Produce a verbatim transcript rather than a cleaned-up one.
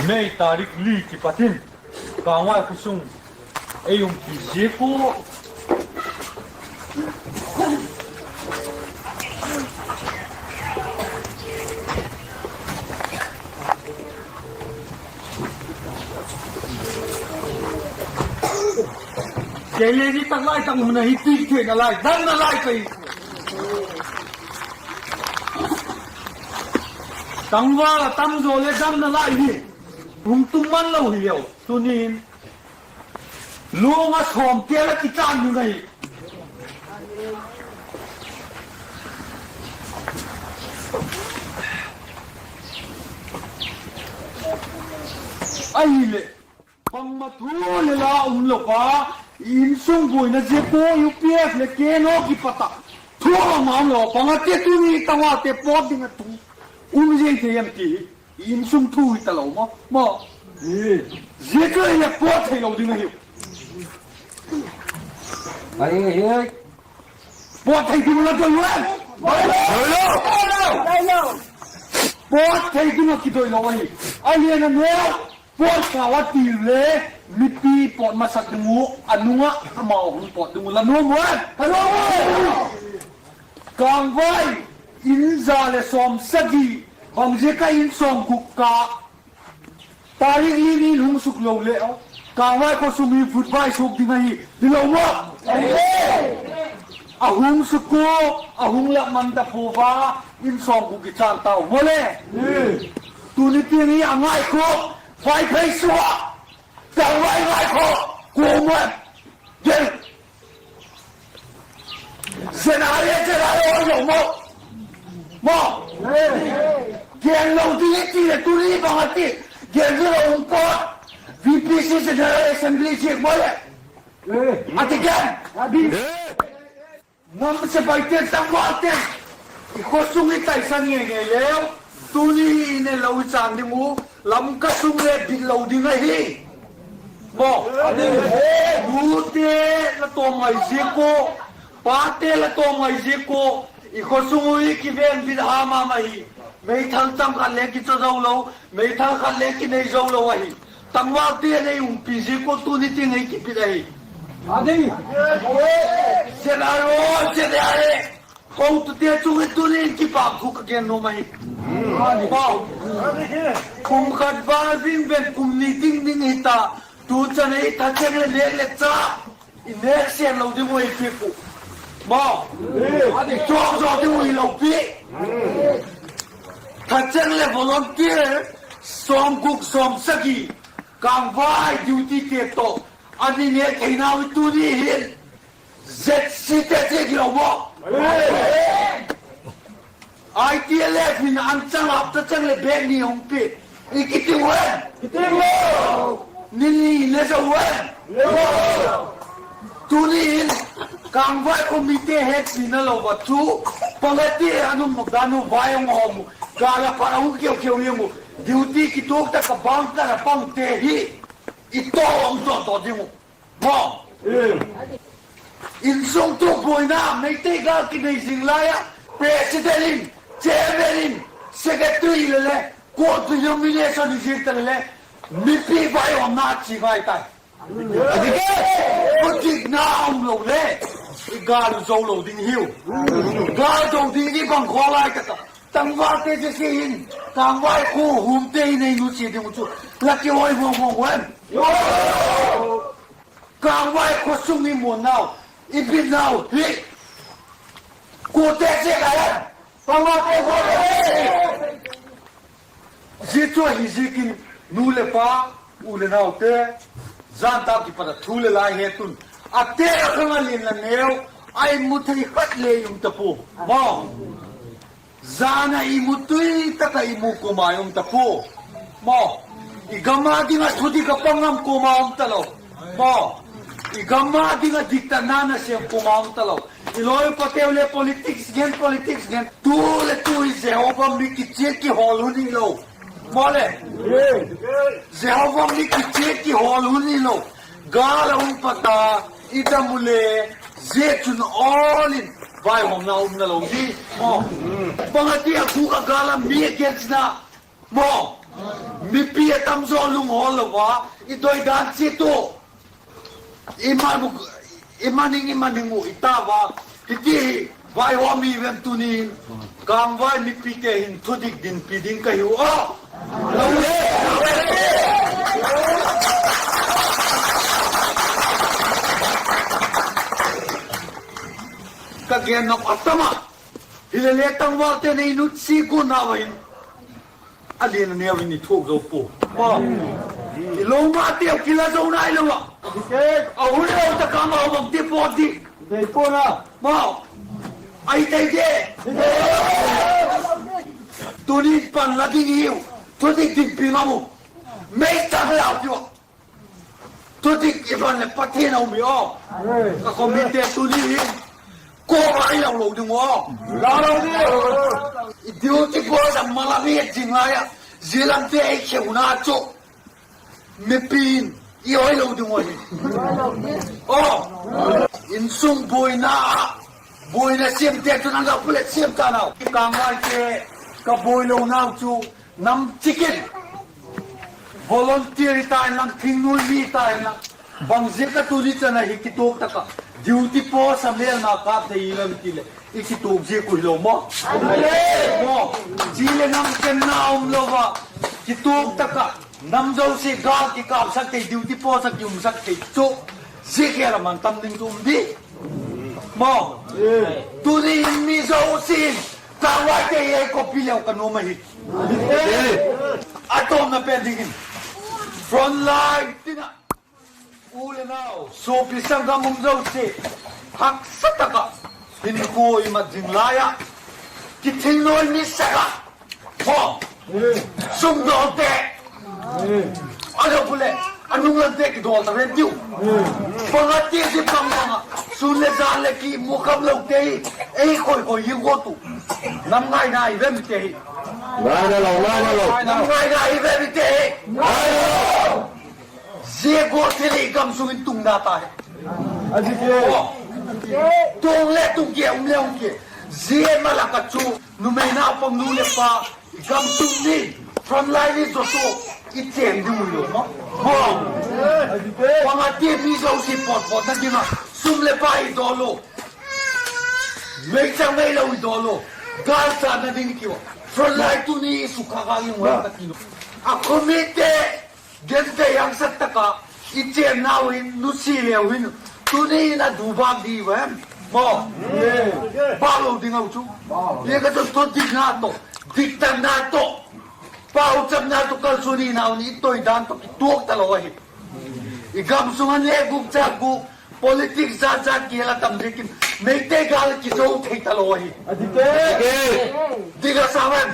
May tarik li kipat in Kangvai khosung eiumpi jeh u. Kei le ni tak lai tang huna hi ti thei nalai, dam nalai kai. Tangval atam jo le dam nalai hi. Hung tum man lou hi leo. Tunin. Lunga som tia la kichan nu ngai. Ahile. Bangma thu le la umlou pa, insung boina jeh ko U P F le K N O kipata. Thu ma umlou pa nga te tuni tangval te pot dinga thu. Um jeng thei em ti. Insung thu hi talou mo. Mo. Jeh ko le pot thei lou ding ahi. Ai, ai, ai. Pot thei ding la doi lou. Doi lou. Pot thei ding kidoi lou ahi. Ahile na neo. Pot kava til le, mipi pot masak ding u, anunga amau hung pot ding u, la nom u em? Ka nom u em? Kangvai, in ja le som sagi, bang jeh a in som gup ka, tarik li ni hung suk lou le, o, Kangvai khosung hi vutvai suk ding ahi, hilou mo? Ahung suk u, ahung la man ta pouva, in som gup kichan tau, mo le? Tuni tin hi angai ko, Vaiphei sua, Kangvai ngai ko, ko mo, gel. General, general, o, mo. Mo. Gel lou ding ti le tuni bang ati. Gel lou ko. V P C General Assembly jeh mo le. Ati gel. Ngam sepai te tangval te. I khosung i taisan nge nge leu. Tuni i ne lou i chan ding u. Lamka sung le bit lou ding ahi. Mo. Nu te la tom ngai jeh ko. Pa te la tom ngai jeh ko. I khosung u i kiven bit ha mama hi. Meithal chang khat le kicho jou lou. Meithal khat le kinei jou lou ahi. Tangval te nei umpi jeh ko tuni tin ei kipit ahi. Adi. General, general. Ko tu te chu tuni kipah thu ka gen nom ahi. Pau. Kum khat val vin ven kum ni ding ding hita. Tu chan ei tha cheng le lek le cha. I nek sen lou ding u i pi pu. Mo. Adi chong jo ding u i lou pi. Tha cheng le volunteer, som gup som sagi. Kangvai duty te to. Ani nek thei nau tuni hin. Z C te che ki lou mo. I T L F in an chang hapta chang le bag ni hung pe. I kiti wen. Kiti wen. Ni ni le sa wen. Le wen. Tuni in Kangvai committee head ni na lou va chu. Pangati anu mo danu vai hung hom. Gala pa hung kiu kiu ni mo. Duty kituk ta ka bang ta na pang te hi. I to hung to to ding mo. Mo. Insung tu boina, Meitei gal kinei jing lai a, President in, Chairman in, Secretary le le, court nomination in jing ta le le, mipi vai hom na chi ngai tai. Adike, kutik na um lou le, i gal jou lou ding hiu. Gal jou ding i bang kho lai ka ta. Tangval te je si hin, Kangvai khu hum te i nei nu chi ding chu, la ki oi mo mo wen. Kangvai khosung i mu nau, i bi nau hi. Ko te se ka ya. Pama te ko te. Ji chu hi ji kin nu le pa, u le nau te. Jan ta ki pa da thu le lai he tun. A te a khang a lin la neu. Ai mu thei khat le um ta pu. Mo. Jana i mu tui taka i mu kuma i um ta pu. Mo. I gama dinga thuti ka pangam kuma um ta lou. Mo. I gama dinga dikta nana sem kuma um ta lou. I loi pateu le politics gen, politics gen. Tu le tu i Jehovah mi kichia kihol hun i lou. Mo le. Jehovah mi kichia kihol hun i lou. Gal a um pata, i dam u le, jeh chun all in, vaihomna um na lou di. Mo. Bang ati a khu ka gal a mi against na. Mo. Mipi atamjo lunghol louva, idoi dan chi tu. Ima bu, ima ning, ima ning u itava. Hiti hi, vaihom iven tunin. Kangvai mipite hin thudik dinpi ding kahiu. Oh! Ka gen nop atama. Hilele tangval te nei nutsi gu na vain. Alen aneo in ithuh jou po. Ma. Ilou ma teu kila jou nai lou a. Ahun lou ta kama bang ti po di. Dei po na. Ma. Ai dei de. Tunin pan la ding hiu. Thudik dinpi ngamu. Mei tak lau tiu. Thudik ivan le Pathen a um hi o. Ka committee tuni hin. Ko ba i lau lou ding o. Lau lou ding. I duty po da mala mi jing lai a. Jilam te i kheu na chu. Mipin. I oi lou ding o hi. O. Insung boina. Boina siam te chu nang ka pule siam ta nau. Ka ngai te. Ka boi lou nau chu. Nam chicken. Volunteer ta lang, thingnoi mi ta lang. Bang jeh a tuni chan a hi kitok taka. Duty post a mel na kap de ilam ti le. I kitok jeh ku hilou mo. Mo. Chile nam ken na um lou va. Kitok taka. Nam jouse gal kikap sak thei, duty post a kium sak thei. Chu. Jeh khel a man tam ding chu um di. Mo. Tuni mi jouse. Kangvai te ye copy leu ka nom ahi. Atom na pen dingin. Front line tina. U le nao, sopi sanggam um jouse. Haksa taka. Hinkho imat jing lai a. Kithingnoi mi saka. Ho. Sum dol te. Alo pule, anung lam te kidol ta ven tiu. Panga te si pang panga. Sun le jan le kimu kham lou te. Ei koi koi yu go tu. Nam ngai nai ve mi te hi. Ngai na lou, ngai na lou. Nam ngai nai ve mi te hi. Ngai na lou. Jie go te le i gamsung in tung na ta hi. Aji ke. Oh. Tung le tung ke, um le um ke. Jie ma la ka chu, numei na pang nu le pa. Gamsung ni, front line ni jouse, i chen ding u lou mo. Bom. Panga te mi jouse pot pot na ding a, sum le pai dol lou. Meichang meilou i dol lou. Gal sa na ding kiu. Front line tuni sukha ka yung wa ka ti lou. A committee, gente yang sa taka, i chen nau hin, nusi leu hin. Tuni na du bang di wa em. Mo. Ba lou ding u chu. Ye ka chu to ding na to. Diktan na to, pau cham na to, kalsuni nau ni toi dan to, kituak ta lou ahi. I gamsung a ne gup cha gup, politics jat jat kihel a tam jeh in, Meitei gal kijou thei ta lou ahi. Adite. Ding a sa ven.